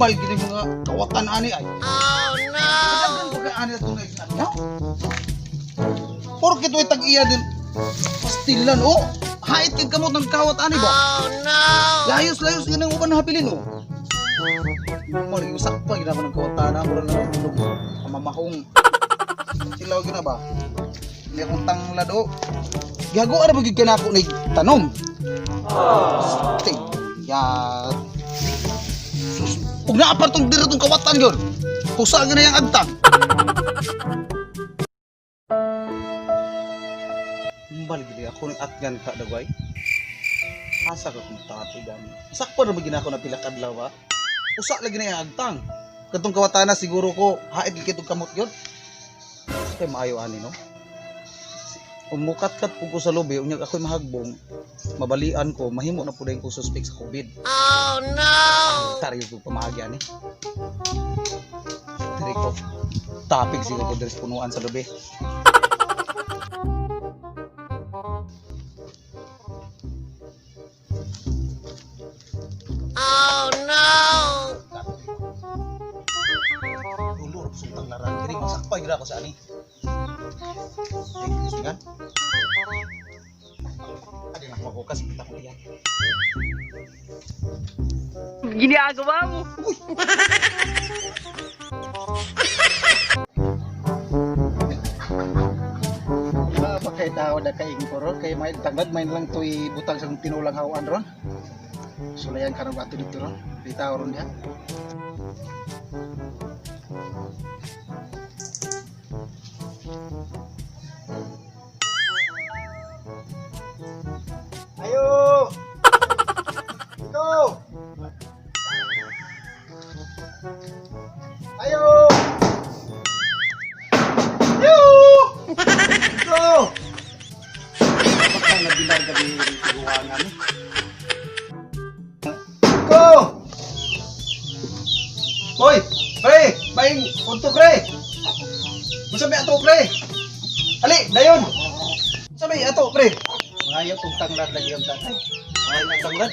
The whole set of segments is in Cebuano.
Animal gini mga kawatan ani ay. Oh no. Daghan pa kay ani atong naisinadlaw. Porkit way tag-iya din. Pastilan oh. Hait kay kamot ng kawat ani ba? Oh no. Layos layos yun ang uban habilin oh. Mo lagi sakpa gid ako ng kawatan na mura na tulog. Mamahong. Silaw gid na ba? Hindi akong tanglad oh. Gago ara ba gyud ka nako ni tanom? Sting. Ya. Sus. Ug naa pa tong diri tong kawatan gyud. Pusa gyud na yang agtang. Umbal gid ako ni atgan ka dagway. Asa ka kung tati gani. Sakpo na ba ginako na pila ka adlaw ba? Usa lagi na yung agtang. Katong kawatana siguro ko hait gid kitong kamot gyud. Kay maayo ani no. Umukat-kat po ko sa lubi, unyag ako'y mahagbong, mabalian ko, mahimo na po din ko suspect sa COVID. Oh no! Taryo ko pamaagi ani. Diri ko. Topic siguro ko diri sa punuan sa lubi. Oh no! Ulo ra sung tanglaran diri masakpay gid ako sa ani. Eh, tingan. Adi na makukas kita ko diyan. Ginagawa mo! Pa kay tao na kay ron kay may tanglad may lang to'y butang sa tinulang hawan ron. Sulayan karon ato dito ron. Di tao ron diha. Ayo! Ito! Ayo! Yo! Go! Baka nabilar gabi tiguangan ni. Go! Hoy, pre, baing punto pre. Unsa may ato pre? Ali, dayon. Unsa may ato pre? Mangayo kong tanglad lagi ang tatay. Ay, nang tanglad.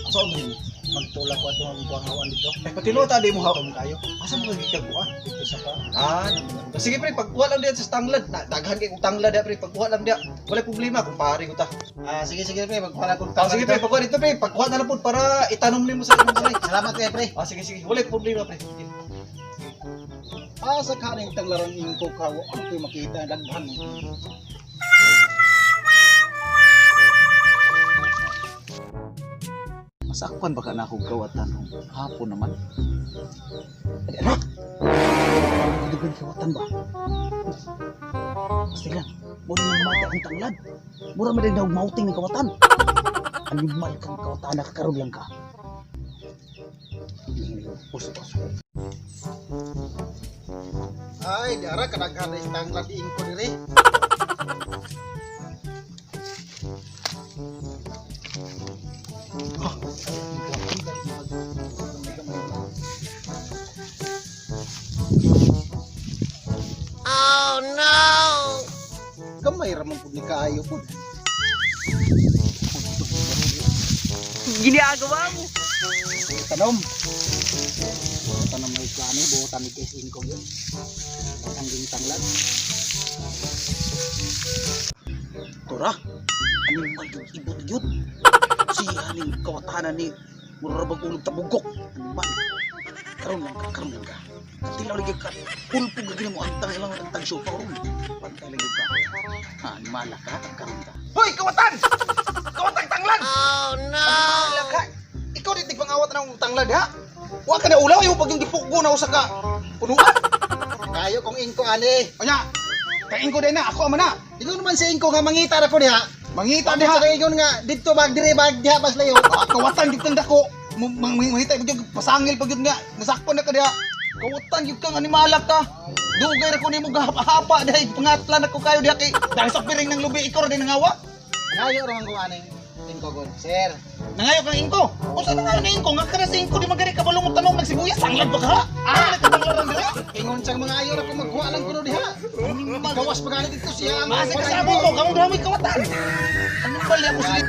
Asa mo ni? Magtulak ko ato ang kuwang hawan dito. Eh, patilo ta di mo ha. Tom kayo. Asa mo gikaguan? Dito sa pa. Ah, sige pre, pagkuha lang diyan sa tanglad. Na, daghan kay kong tanglad diya pre, pagkuha lang diya. Wala problema kung pare ko ta. Ah, sige sige pre, magkuha lang kong Ah, tanglad. sige pre, dito. pagkuha dito pre, pagkuha na lang po para itanom nimo sa imong balay. Salamat kay pre. Ah, sige sige, wala problema pre. Sige. Ah, sa kaning tanglaran ingko kawo ang ko'y makita daghan. Masakpan ba ka na akong kawatan? Hapon naman. Ay, anak! Hindi ba yung kawatan ba? Basta lang, mura nang mata ang tanglad. Mura man din daw mauting ng kawatan. Animal kang kawatan, nakakaroon lang ka. Puso, puso. Ay, diara kadaghan na tanglad ingko diri. Oh no! Gamay ra man pud ni kaayo pud. Ginagawa mo! Tanom. Tanom may plano, buotan ni case ingko yun. Ang tanglad. Tora, animal yung ibot yun. Siya ning kawatanan ni mura bag ulog tabugok. Animal. Karon lang ka, karon lang ka. Tilaw lagi ka. Pulpo gagawin mo ang tang ilang ang tang pa ron. Pantay lagi ka. Ha, animala ka, karon ka. Hoy, kawatan! Kawatan tanglad! Oh no! Animala ka. Ikaw di tigpangawat ng tanglad ha. Wa ka na ulaw yung pag yung gipuggo na usa ka punuan. Kayo kong ingko ani. Onya, kain ko din na, ako ama na. Ikaw naman si ingko nga mangita ra ko diha. Mangita Diha diha. sa ingon nga didto bag diri bag diha pas layo. Ah, kawatan gyud kang dako. Mangita gyud kang pasangil pag gyud nga nasakpan na ka diha. Kawatan gyud kang animalak ka. Dugay ra ko nimo gahapa-hapa diha pangatlan ako kayo diha kay dahil sa piring ng lubi ikaw ra din nangawa. Ngayo ra man ko aning ingko gon. Sir, Nangayo kang ingko. Unsa nangayo ni ingko nga kada sa ingko di magari ka balong tanong nagsibuyas tanglad ba ka? Ah, nagkatanglaran dira. ingon siyang mga ayo ra ko magkuha lang kuno diha. Gawas pa gani dito siya ang Masa kasabot mo kamong duha mo'y kawatan. Animal ako sila.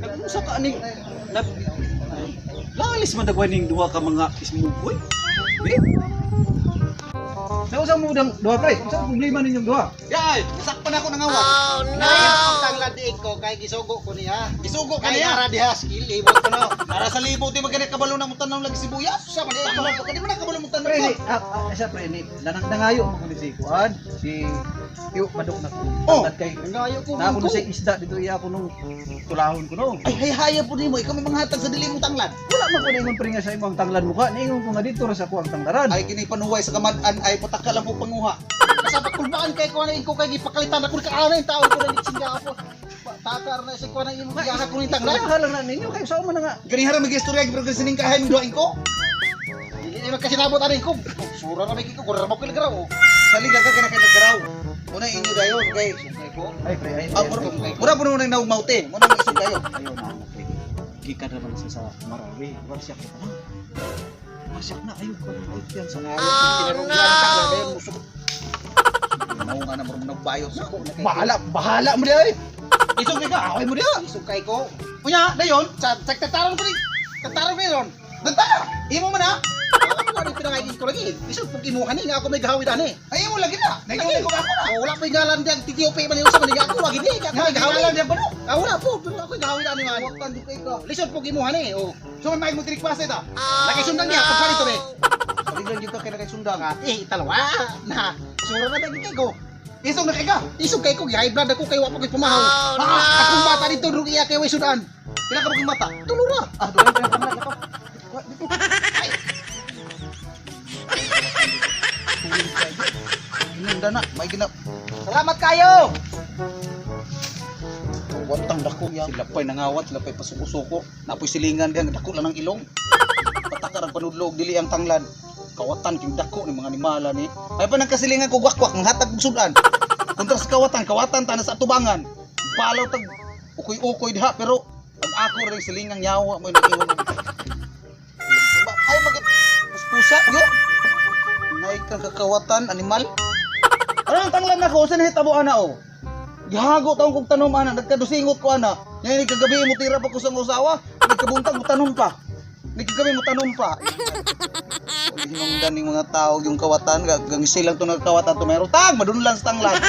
Nag-unsa ka aning na Lalis man dagway ning duha ka mga ismugoy. Eh? Sa usang mo dang duha pre, unsa ang problema ninyong duha? Yay, nasakpan ako ng awat. Oh no! Tanglad diig ko kay gisugo ko niya. Gisugo ka Kay niya. ara diha skill ibot ko no. Para sa libo di magani kabalo na mo tanom lagi sibuyas. Sa man ikaw ka di man kabalo mo tanom. Pre, ni, isa pre ni, lanang nangayo mo ni si Kuan, si Tiyo Madok na ko. Oh. Tanglad kay Nangayo ko. na ako sa isda dito iya ako nung tulahon ko no. Ay hay haya po nimo ikaw may manghatag sa dili mong tanglad. Wala man ko ningon pre nga sa imong tanglan mukha, niingon ko nga dito ra sa ako ang tanglaran. Ay kini panuway sa kamad-an ay pataka lang po panguha. Sa pakulbaan kay ko na ko kay gipakalitan ako ka ana yung tao ko na gitsinga ako. Takar na si ko na imong giyaha ko ning tanglad. Tanglan lang na ninyo kay sa man na nga. Ganihara mag-istorya pero sining kahay mong duhain ko. Dili na magkasinabot ani ko. Sura na may ko kurar mo kil graw. Salig ka kana kay nagaraw. Una inyo dayon kay Ko. Ay pre, ay. Ah, mura mura po nang naugmaute. Muna mo isog kayo. Ayaw na ako pre. Gikan naman siya sa Marawi. Warsiak na. Warsiak na ayaw ko na yan sa Oh no! Mao nga na mura mo nagbayos. Bahala, bahala mo diay. Isog ka, away mo diha. Isog kay ko. Unya, dayon, Sa tataron ko ni. Tataron ko ron. danta. Imo man ha. Ako na pinangay ko lagi. Isog pug imo kani nga ako may gahawid ani. Ay imo lagi na. Nagawa ko ako na. Oh, wala pa ngalan diyan TTOP man yung sa man ako wag ini ako may Nga gahawid. ngalan diyan pa no. Ah, wala po pero ako gahawid ani man. Watan di kay ka. Lisod pug imo ani. Oh. So may mo tirik pasa ta. Oh Nakisundang niya pagpalit to be. Salig lang gyud ka kay nakasundang. Eh, talawa na. Sura na ba ko. Isog na kay ka. Isog kay ko high blood ako kay wa pa koy pamahaw. Oh no! Ah, akong bata dito drug iya kay way sudan. Pila ka bang mata? Tulo ra. Ah, doon pa yung ako. Ay. Inunda na, may gina. Salamat kayo. Watang dako ya. Sila pa'y nangawat, sila pa'y pasuko-suko. Napoy silingan diyan, dako lang ang ilong. Patakar ang panudlog, dili ang tanglad. Kawatan king dako ni mga animala ni. Ay pa nagkasilingan ko wakwak, manghatag og sudan. Kontra sa kawatan, kawatan ta na sa atubangan. Balaw tag ukoy-ukoy diha pero ang ako rin silingang yawa mo nag-iwan. Ay mag puspusa yo. Nay kang kakawatan animal. Ano ang tanglan nako sa nahitabo ana oh? Gihago taong kog tanom ana, nagkadusingot ko ana. Ngayon kagabi mo tira pa ko sa usawa, nagkabuntag mo tanom pa. Nagkagabi mo tanom pa. Hinungdan ning mga tao yung kawatan, gang silang to nagkawatan to meron tag madunlan sa tanglan.